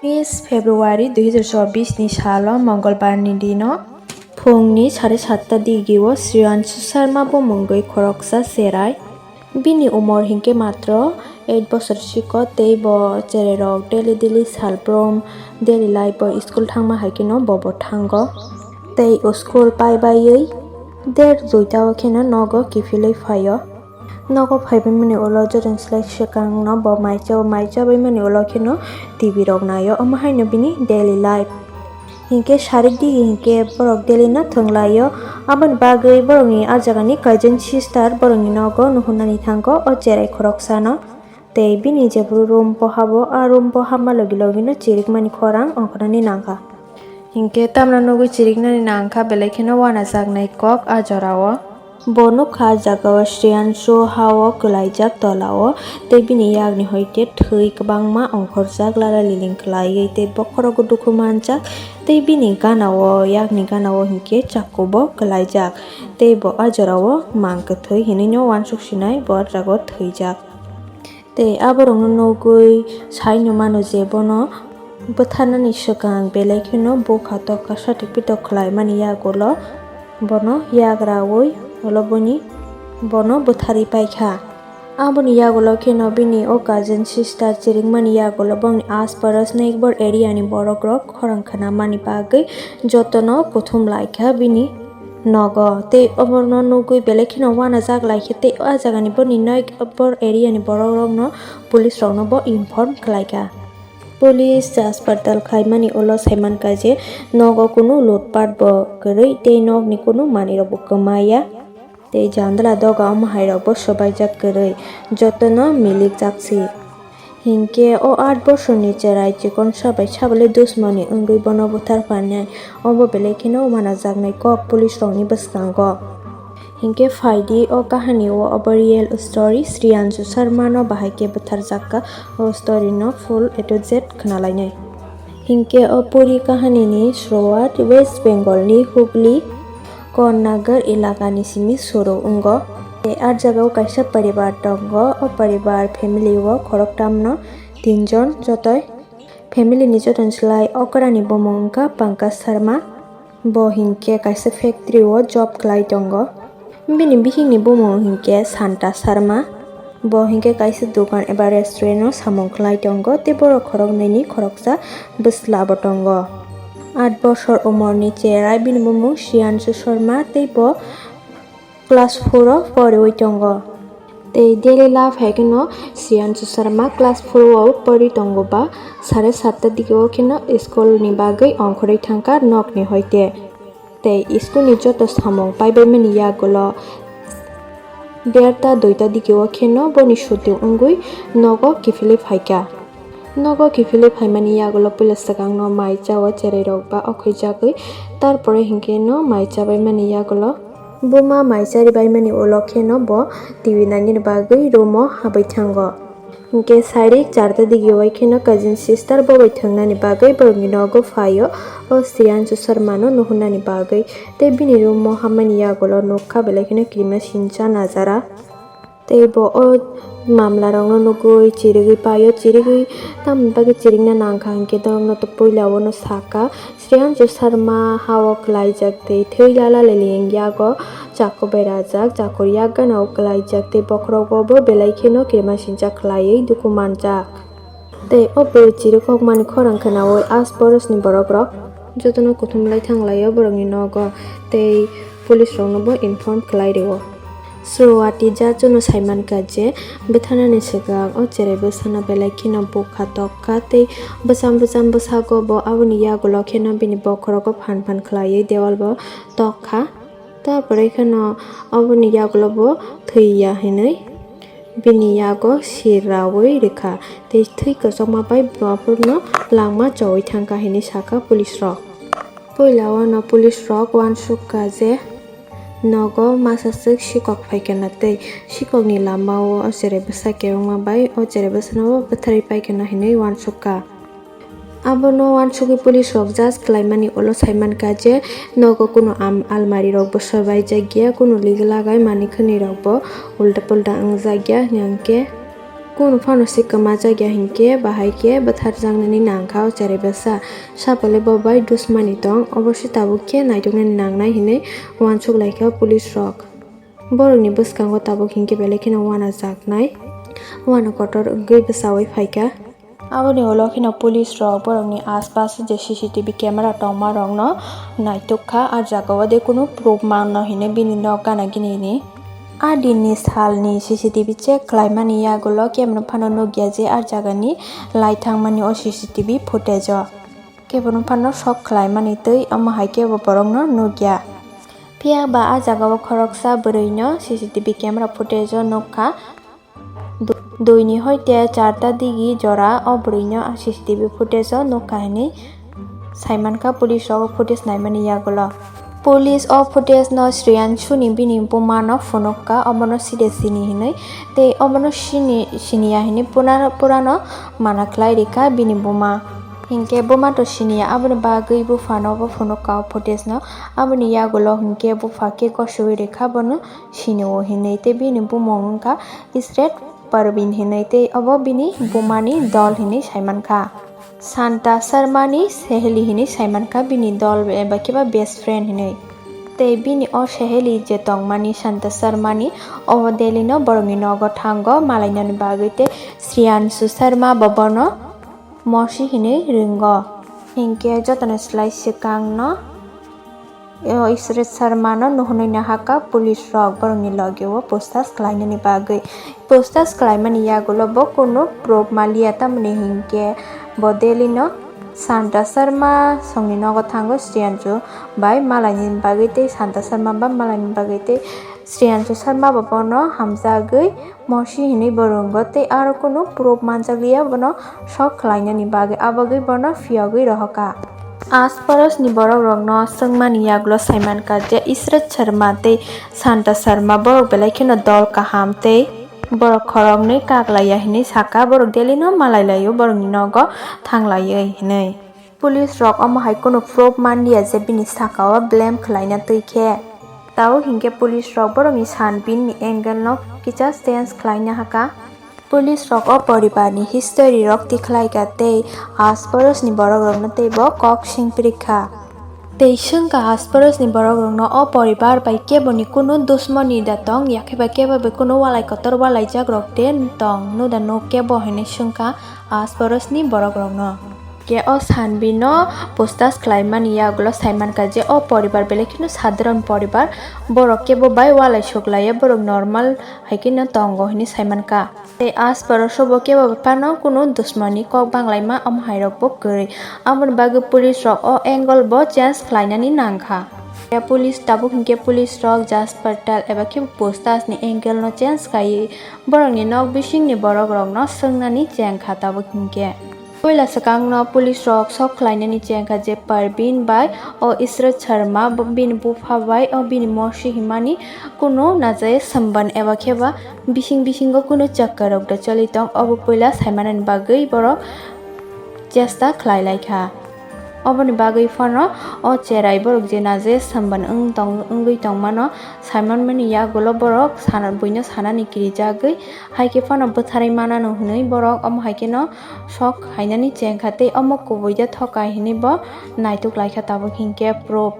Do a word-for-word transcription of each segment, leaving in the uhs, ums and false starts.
Teis February dui hazar chobbish ni salo Mongolbar ni dino phungni sare satta digio Shreyanshu Sharma bo mungwi khoroksa cherai. Bini umor hinkhe matro eight bosor siko tei bo cherai rok daily daily salbrum daily life bo school thangma hai kheno bo bo thango. Tei o school pai baiwi der duita o kheno nogo kiphilwi phaio. Nogo phaibaimani ulo jotono slai swkangno bo mai chao, mai chabaimani ulo kheno T V rok naio, omo haino bini daily life. Hinkhe sarik digi hinkhe borok daily no thwnglaio, aboni bagwi borokni ah jagani cousin sister borokni nogo nuhunani thango o cherai khoroksano. Tei bini jephuru room bo habo, ah room bo habma logi logino chirikmani khorang ongkhornani nangkha. Hinkhe tamno nugwi chiriknani nangkha, belai kheno wanajaknai kok ah jorao. Bo nukha ah jagao Shreyanshu ha-o kwlaijak tolao, tei bini yakni hoite thwi kwbangma ongkhorjak lala liling khwlaiwi, tei bokhorogo dukhu manjak, tei bini ganao, yakni ganao hinkhe chakubo kwlaijak, tei bo ah jorao mang kwthwi hinwino wansuk sinai bo ah jagao thwijak. Tei aborokno nugwi saino mano je bono bwtharnani swkang belai kheno bukha tokha satik pitok khlaimani yagulo bono yagraui ulo boni bono bwtharwi paikha. Aboni yagulo kheno bini o cousin sister chirikmani yagulo bongni asparas neighbor area ni borok rok khorang khnamani bagwi jotono kuthum laikha bini nogo. Tei obono nugwi belai kheno wanajak laikha tei o jagani boni neighbor area ni borok rokno police rokno bo inform khlaikha. Police haspatal khaimani ulo saimankha je nogo kunu lutpat bo kwrwi tei nokni kunu manwirok bo kwmaya tei jandala doga omo hairok bo swbaijak kwrwi jotono milikjak si. Hinkhe o aat bosorni cherai chikonsa bai sabale dusmoni wngwi bono butharphainai, obo belai kheno wanajaknai kok police rokni bwskango. Hinkhe phaidi o kahani o obo real story, Shreyanshu Sharma no bahai khe bwtharjakha, o story no full A to Z khwnalainai. Hinkhe o puri kahani ni suruat West Bengal ni Hubli Konnagar elaka ni simi suru wngo. Tei ah jagao kaisa paribar tongo, o paribar family o khoroktham no tinjon jotoi. Family ni jotono slai okra ni bumung wngkha Pankaj Sharma. Bo hinkhe kaisa factory o job khlai tongo. Bini bihik ni bumung hinkhe Santa Sharma. Bo hinkhe kaisa dukan eba restaurant o samung khlai tongo tei borok khoroknwi ni khoroksa bwsla bo tongo. Aat bosor umor ni cherai bini bumung Shreyanshu Sharma tei bo class four o poriwi tongo. Tei daily life hai kheno Shreyanshu Sharma class four o pori tongo ba sare satta digi o kheno school ni bagwi ongkhorwi thangkha nok ni hoite. Tei school ni joto samung paibaimani yagulo derta duita digi o kheno boni suti wngwi nogo kiphilwi phaikha. Nogo kiphilwi phaimani yagulo puila swkangno mai chao cherai rok ba okhoi jagwi, tarpore hinkhe no mai chabaimani yagulo buma mai charibaimani ulo kheno bo T V nainani bagwi room o habwi thango. Hinkhe sairik charta digi bai kheno cousin sister bo bai thwngnani bagwi borokni nogo phaio, o Shreyanshu Sharma no nuhurnani bagwi. Tei bini room o hammani yagulo nukha belai kheno kirima sincha najara. Tei bo o mamla rokno nugwi chirigwi paio, chirigwi tamoni bagwi chirigna nangkha hinkhe norokno to puila o no sakha, Shreyanshu Sharma ha o kwlaijak tei thwi lala leleng yago chakur bai rajak, chakur yak gana o kwlaijak tei bokhorogo bo belai kheno kirima sincha khlaiwi dukhu manjak. Tei o bwrwi chirikhokmani khorang khwnaui asparas ni borok rok jotono kuthum lai thang laio borokni nogo tei police rokno bo inform khlai rio. Suruati judge no saimankha je bwtharnani swkang o cherai bwsano belai kheno bukha tokha tei bwcham bwcham bwsago bo aboni yagulo kheno bini bokhorogo phan phan khlaiwi dewal bo tokha. Tarpore kheno aboni yagulo bo thwi ya hinwi bini yago sir raui rikha tei thwi kwchangma bai Dimapurno langma choui thangkha hinwi sakha police rok. Puila o no police rok uansukha je nogo masa swk sikok phaikha na tei sikokni lama o cherai bwsa kebengma bai o cherai bwsano bwtharwi paikha na hinwi uansukha. Abono uansugwi police rok judge khlaimani ulo saimankha je nogo kunu am-, almari rok bo sobaijak ya, kunu lig lagai manwi khwnwi rok bo ulta pulta wngjak ya, hwnkhe Kunu phano se kwmajak ya hinkhe bahai khe bwtharjaknani nangkha o cherai bwsa. Sapole bo bai dusmani tong, obo se tabuk khe naitoknani nangnai hinwi uansuk laikha police rok. Borokni bwskango tabuk hinkhe belai kheno uanajaknai, uana kotor wngwi bwchaui phaikha. Aboni ulo kheno police rok borokni aspas je C C T V camera tongma rokno naitok kha, ah jagao de kunu proof manno hinwi bini nok gana gini ni. A dinni salni C C T V check khlaimani yagulo kebono phano nukya je ah jagani lai thangmani o C C T V footage o. Kebono phano sok khlaimani twi omo hai kebo borokno nukya. Phiya ba ah jagao khoroksa bwrwino C C T V camera footage o nukha. Du-, duini hoite charta digi jora o bwrwino C C T V footage o nukha hinwi saimankha police rok o footage naimani yagulo. Police o footage no Shreyanshu ni bini buma no phunukha, obono side sini hinwi tei obono sini, siniya hinwi pura-, purano mana khlai rikha bini buma. Hinkhe buma to siniya, aboni bagwi buphano bo phunukha o footage no. Aboni yagulo hinkhe bupha khe gosogwi rikha bono sinio hinwi tei bini bumung wngkha Isret Parvin hinwi tei obo bini bumani dol hinwi saimankha. Santa Sharmani seheli hinwi saimankha bini dol eba khe ba best friend hinwi. Tei bini o seheli je tongmani Santa Sharmani obo Delhi no borokni nogo thango malainani bagwi tei Shreyanshu Sharma bo bono Mosi hinwi ringo. Hinkhe jotono slai swkangno o Isret Sharma no nuhunwi nahakha police rok borokni loge o puchtas khlainani bagwi. Puchtas khlaimani yagulo bo kunu proof maliya, tamoni hinkhe bo Delhi no Santa Sharma songni nogo thango Shreyanshu bai malaini bagwi tei Santa Sharma ba malaini bagwi tei Shreyanshu Sharma bo bono hamjagwi Mosi hinwi bo ringo tei aro kunu proof manjakliya bono sok khlainani bagwi, abagwi bono phiyogwi rohorkha. Asparos ni borok rokno swngmani yagulo saimankha je Isret Sharma tei Santa Sharma borok belai kheno dol kaham tei borok khoroknwi kaklaiya hinwi sakha, borok Delhi no malailaio, borokni nogo thanglaiwi hinwi. Police rok omo hai kunu proof manliya je bini sakao blame khlaina twi khe. Tabuk hinkhe police rok borokni sanbin ni angle no kisa change khlaina hakha. Police rok o poribar ni history rok tikhlaikha tei asparos ni borok rokno teibo kok singpirikha. Tei swngkha asparos ni borok rokno o poribar bai kebo ni kunu dusmoni da tong, yakhe bai kebo bai kunu walai kotor walaijak rok de tong, no da no kebo hinwi swngkha asparos ni borok rokno. Ke o sanbi no puchtas khlaimani yagulo saimankha je o poribar belai kheno sadharon poribar, borok kebo bai walai suklaiya, borok normal hai kheno tongo hinwi saimankha. Tei asparos bo kebo bai phano kunu dusmani kok banglaima omo hai rok bo kwrwi, aboni bagwi police rok o angle bo change khlainani nangkha. Police tabuk hinkhe police rok Jaspertal eba khe puchtas ni angle no change khaiwi borokni nok bisingni borok rokno swngnani chengkha tabuk hinkhe. Puila swkangno police rok sok khlainani chengkha je Parvin bai o Israt Sharma bo bini bupha bai o bini mosi himani kunu najaya samban eba khe ba bising bisingo kunu chakka rok da choli tong, obo puila saimanani bagwi borok chesta khlai lai kha. Oboni bagwi phano o cherai borok je najaya samban wng tong, wngwi tong mano, saimanmani yagulo borok sana, buino sanani kirijagwi hai khe phano bwtharwi manano hwnwi borok omo hai kheno sok khainani chengkha tei omo kubui de thokai hinwi bo naituk lai kha tabuk hinkhe proof.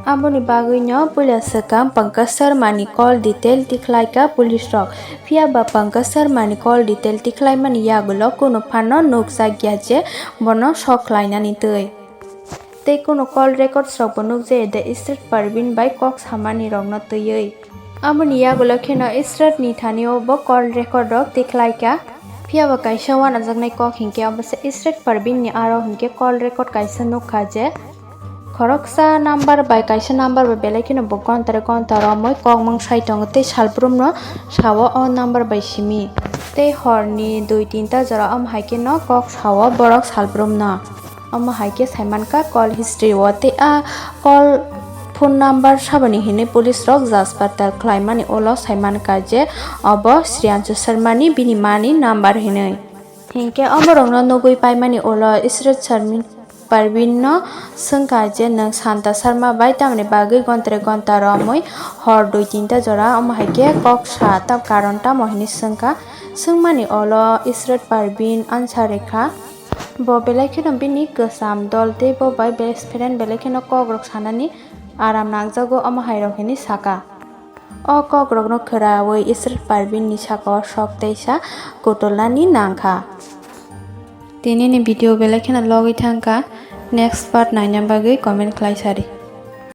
Aboni bagwino puila swkang Pankaj Sharma ni call detail tikhlai kha police rok. Phiya ba Pankaj Sharma ni call detail tikhlaimani yagulo kunu phano nukjak ya je bono sok khlainani twi. Tei kunu call records rok bo nukjaya de Israt Parvin bai kok samani rokno twiwi. Aboni yagulo kheno Israt ni thani o bo call record rok tikhlai kha. Phiya ba kaisa uanajaknai kok hinkhe obo se Israt Parvin ni aro hinkhe call record kaisa nukha je khoroksa number bai kaisa number bai belai kheno bo gonta re gonta romwi kok mung sai tongo tei salbrumno sao o number bai simi. Tei horni dui tinta jora omo hai kheno kok sao borok salbrumno. Omo hai khe saimankha call history o tei a call phone number saboni hinwi police rok jaspartal khlaimani ulo saimankha je obo Shreyanshu Sharma ni bini mani number hinwi. Hinkhe omorokno nugwi paimani ulo Israt Sharma, Parvin no swngkha je nwng Santa Sharma bai tamni bagwi gontre gonta romwi hor dui tinta jora omo hai khe kok sa ta karon tamo hinwi swngkha. Swngmani olo Israt Parvin answer rikha. Bo belai kheno bini kwcham dol tei bo bai best friend belai kheno kokrok sanani aram nangjago omo hai rok hinwi saka. O kokrokno khwrawi Israt Parvin ni sakao sok teisa kutulnani nangkha. Tinini video belai kheno logwi thangkha, next part naina bagwi comment khlai sari.